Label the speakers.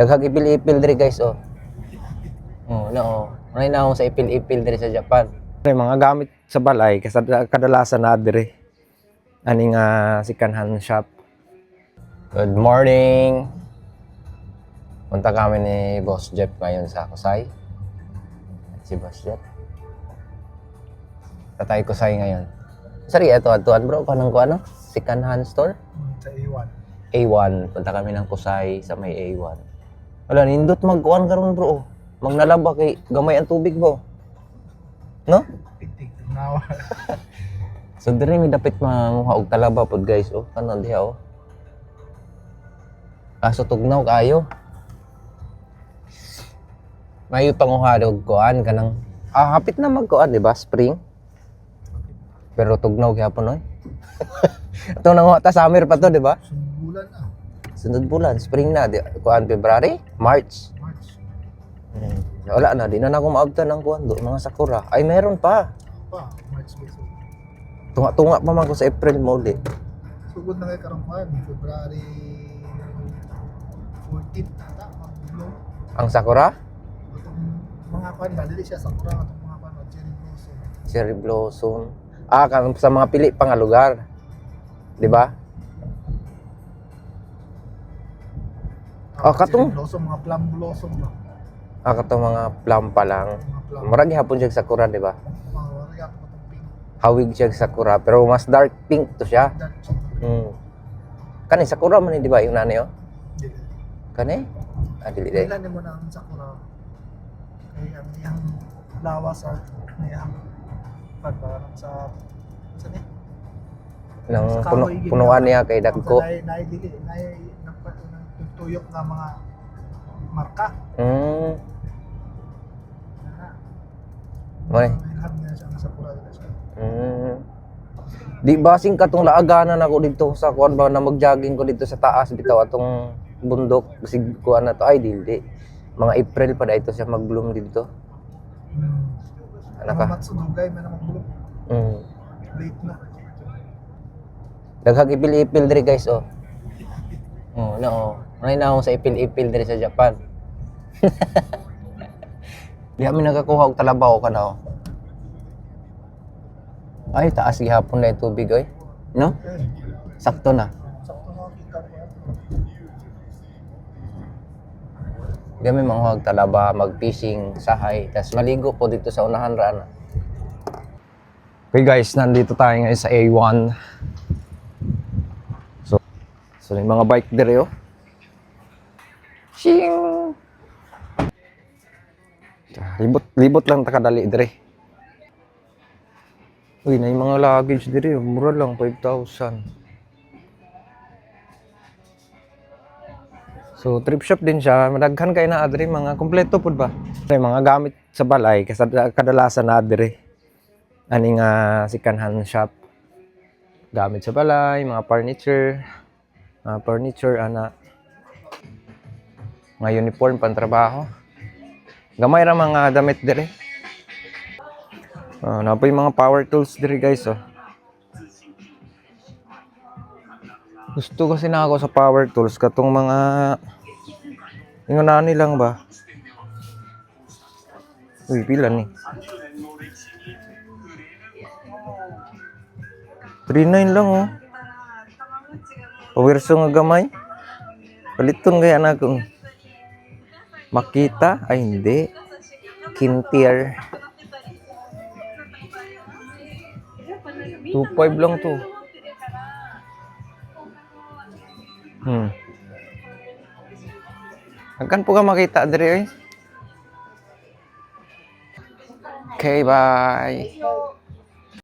Speaker 1: Daghag ipil-ipil diri, guys, oh. Oh, na oh. Nay na sa ipil-ipil diri sa Japan.
Speaker 2: May mga gamit sa balay kadalasan na dire. Ani nga second hand shop.
Speaker 1: Good morning. Punta kami ni Boss Jeff ngayon sa Kusay. Si Boss Jeff. Tatay Kusay ngayon. Sorry, ito atuan, bro, kanang ko ano? Second hand store?
Speaker 3: Sa A1.
Speaker 1: A1. Punta kami ng Kusay sa may A1. Wala, nindot magkuan karon, bro, oh. Magnalaba kay gamay ang tubig ba, oh. No?
Speaker 3: Titig, tugnawa.
Speaker 1: So diri mi dapit manguha og talaba pod, guys, oh. Kanon diha, oh. Kaso tugnaw kaayo. Mayo panguha og kuan kanang hapit na magkuan, di ba? Spring. Pero tugnaw gyapon, oy. Ito nanguha ta summer pa to, di ba?
Speaker 3: Sunod bulan na.
Speaker 1: Sunod bulan, spring na, di, kuan February, March.
Speaker 3: March.
Speaker 1: Wala na, di na na ako maabtan ng kuan do, mga sakura. Ay, meron pa.
Speaker 3: Pa, March ba? So,
Speaker 1: Tunga-tunga pa man ko sa April mo uli.
Speaker 3: sugod na kay karong kuan, February 14 ata, mag-blow.
Speaker 1: Ang sakura?
Speaker 3: Atong mga kuan ba, dili siya sakura, atong mga kuan ba, cherry blossom.
Speaker 1: Cherry blossom. Ah, sa mga pili pa nga lugar. Di ba? Ah, katong-
Speaker 3: Cherry blossom, mga plum blossom ba?
Speaker 1: Ah, katong mga plum pa lang.
Speaker 3: Mga plum.
Speaker 1: Murag gihapon siya sakura, di ba?
Speaker 3: Mga wala atong pink.
Speaker 1: Hawig siya sakura, pero mas dark pink to siya.
Speaker 3: Dark chocolate.
Speaker 1: Kani sakura man ni, di ba yung nani, oh?
Speaker 3: Dili.
Speaker 1: Kani? Ah, dili day.
Speaker 3: Kailan nimo na ang sakura? Kay ang iyang lawas sa iyang kuan ba sa ni?
Speaker 1: Nang
Speaker 3: Sa
Speaker 1: puno,
Speaker 3: kahoy, gid
Speaker 1: punuan
Speaker 3: na.
Speaker 1: niya kay dagko.
Speaker 3: Nay nay dili nay nagtuyok nga mga marka. Na.
Speaker 1: Mo ni.
Speaker 3: Ilham niya siya ang sakura dili siya.
Speaker 1: Di basing katong laaganan ako dito sa kuan ba na mag-jogging ko dito sa taas bitaw atong bundok sig kuan na to ay dili. Mga April pa ito siya mag-bloom dito. Ano ka?
Speaker 3: Mga matsudugay man ang magbulok. Late na.
Speaker 1: Daghag ipil-ipil diri, guys, oh. Oh, na oh. Nay na sa ipil-ipil diri sa Japan. Di kami nakakuha og talabaw ka na, oh. Ay, taas gihapon na yung tubig, oy. No?
Speaker 3: Eh,
Speaker 1: Sakto na.
Speaker 3: sakto nga kita ko.
Speaker 1: Di kami manguha og talaba, mag-fishing, sahay, tas maligo po dito sa unahan ra na.
Speaker 2: Okay guys, nandito tayo ngayon sa A1. So yung mga bike dire, oh. Shing! Libot, libot lang ta kadali dire. Uy, na yung mga luggage dire, oh. Mura lang, 5,000. So, trip shop din siya. Madaghan kay na adre, mga kompleto pud ba? May mga gamit sa balay kadalasan na adre. Ani nga second hand shop. Gamit sa balay, mga furniture ana. Mga uniform pantrabaho. Gamay ra mga damit dire. Ah, naa poy mga power tools dire, guys, oh. Gusto kasi na ako sa power tools katong mga ingon lang ba? Uy, pila ni? 3.9 lang, oh. Pawerso nga gamay. Paliton kaya na akong Makita? Ay, hindi. Kintier. 2.5 lang to. Hagkan po ka makita dire, eh. Okay, bye.